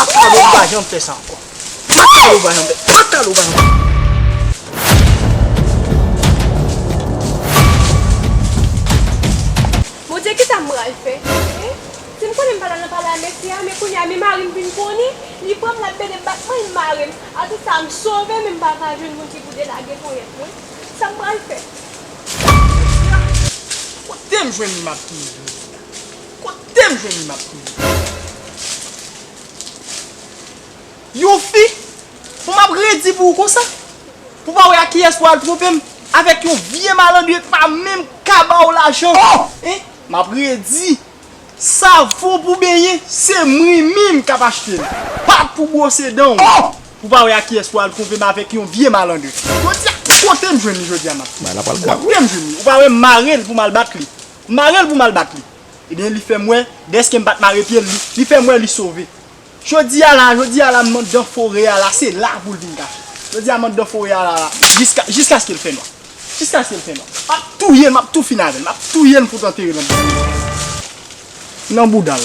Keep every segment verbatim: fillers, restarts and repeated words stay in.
Patalo, ou pa janm fè sa ankò. Patalo, ou pa janm fè. Patalo, ou pa janm fè. Bondye, kisa m pral fè? Hein? Si m konnen m pa t al nan palè a mesye a, men kounye a, men mari m vin konnen, li pran m, l ap bene m, bat mwen, l mare m. Atousa, m sove, men m pa ka jwenn moun ki pou delage ponyèt mwen. Sa m pral fè? Kote m jwenn li m ap touye jodi a? Kote m jwenn li m ap touye? Yon fi pou m ap redi pou ou konsa? Pou pa wè a kiyès pou al twonpe m avèk yon vye malandren k pa menm ka ba w lajan? Hein? M ap redi. Savon pou benyen, se mwen menm k ap achte l. Pat pou bwose dan w. Pou pa wè a kiyès pou al twonpe m avèk yon vye malandren. Jodi a, kote m jwenn li jodi a, m ap di? Kote m jwenn li? Ou pa wè m mare l pou m al bat li. M mare l pou m al bat li. Ebyen, li fè m wè, dèske m pa t mare pye l, li, li fè m wè li sove. Jodi a la, jodi a la, m anndan forè a la, se la pou l vin kache. Jodi a, m anndan forè a la, la, jiska, jiskaske l fè nwa. Jiskaske l fè nwa. M ap touye l, m ap tou fin avè l, m ap touye l m fout antere l anndan. Nan bouda l.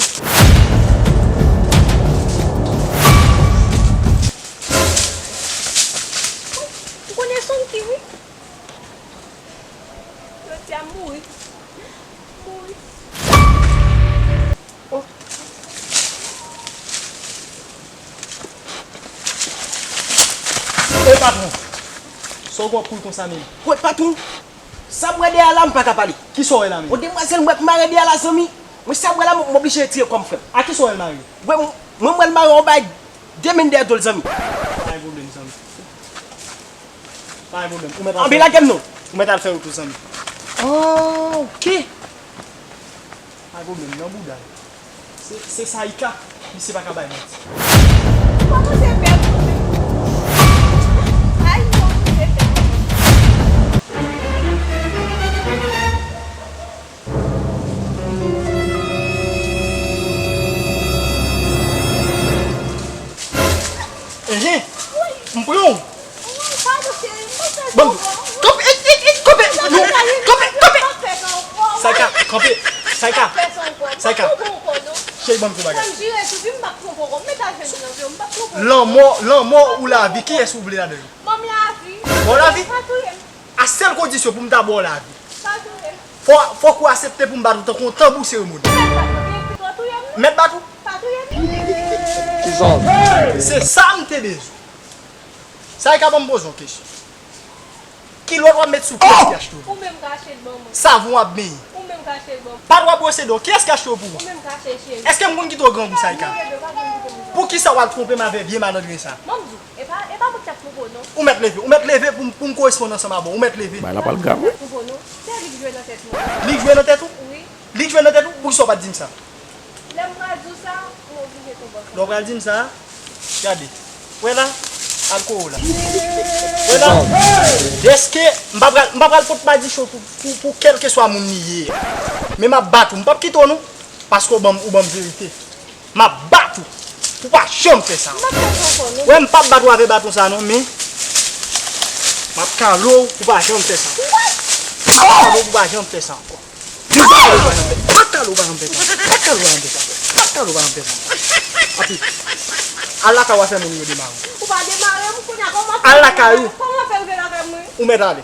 Ou konnen Sonky, wi. Jodi a, m mouri. M mouri. Oh. E patwon, sa w gen pou l konsa menm? Wè, patwon, sa m wè dèyè a la, m pa ka pale. Kisa w wè la menm? Yon demwazèl m wè k mare dèyè a la, zanmi. Mwen, sa m wè la, m, m oblije retire kò m, frè m. A kisa w wè l mare? Wè, m, mwen, m wè l mare yon bagay de men dèyè do l, zanmi. Pa gen pwoblèm, zanmi. Pa gen pwoblèm. Ou mèt al fè wout ou. Anben, lage m non. Ou mèt al fè wout ou, zanmi. Ah, ok. Pa gen pwoblèm, nan bouda l. Se, se Saïka, misye pa ka bay manti. Kòman se fè pou mwen? Ay, kòman se fè pou mwen? Enhen, m pran w. Bon, kanpe, e, e, e, kanpe, kanpe, kanpe. Saïka, kanpe, Saïka, Saïka. Cheri, ban m fè bagay. Lanmò, lanmò ou lavi, kiyès ou vle ladan yo? Ban m lavi. Ban w lavi? Pa touye m. A sèl kondisyon pou m ta ba w lavi. Pa touye m. Fò, fòk ou aksepte pou m bat ou tankou yon tanbou seremoni. Mèt bat ou, mèt bat ou. Pa touye m. Se sa m te bezwen. Saïka, ban m poze yon kesyon. Kilòt w ap met sou, kiyès ki achte w? Ou menm k achte l ban mwen. Savon w ap benyen. Ou menm k achte l ban mwen. Pat w ap bwose dan w, kiyès ki achte w pou mwen? Ou menm k achte l, cheri. Èske m konn kite w grangou, Saïka? Mwen menm, pa konn kite m grangou. Poukisa w al twonpe m avè vye malandren sa? Ban m di w. E pa, e pa mwen ki t ap twonpe w non. Ou mèt leve, ou mèt leve pou m, pou m koresponn ansanm avè w, ou mèt leve. Bagay la pral grav wi. Twonpe w non. Se li k jwe nan tèt mwen. Li k jwe nan tèt ou? Wi. Li k jwe nan tèt ou? Poukisa w pa t di m sa? Lè m pral di w sa, m oblije twonpe w. Lè w pral di m sa, gade. Wè la, al kore w la. Wè la, dèske m pa pral, m pa pral pot madichon pou, pou, pou kèlkeswa moun li ye a. Men m ap bat ou, m p ap kite w non, paske w ban m, ou ban m verite. M ap bat ou. Ou pa janm fè sa ankò. Wè, m p ap bat ou avè baton sa non, men m ap kale w pou w pa janm fè sa ankò. M ap kale w pou w pa janm fè sa ankò. Patalo pa janm fè sa. Patalo pa janm fè sa. Patalo pa janm fè sa. Api. Al lakay ou, a fè moun yo demare w. Ou pa demare m, kounye a kòman fè. Al lakay ou. Kòman fè rive lakay mwen? Ou mèt ale.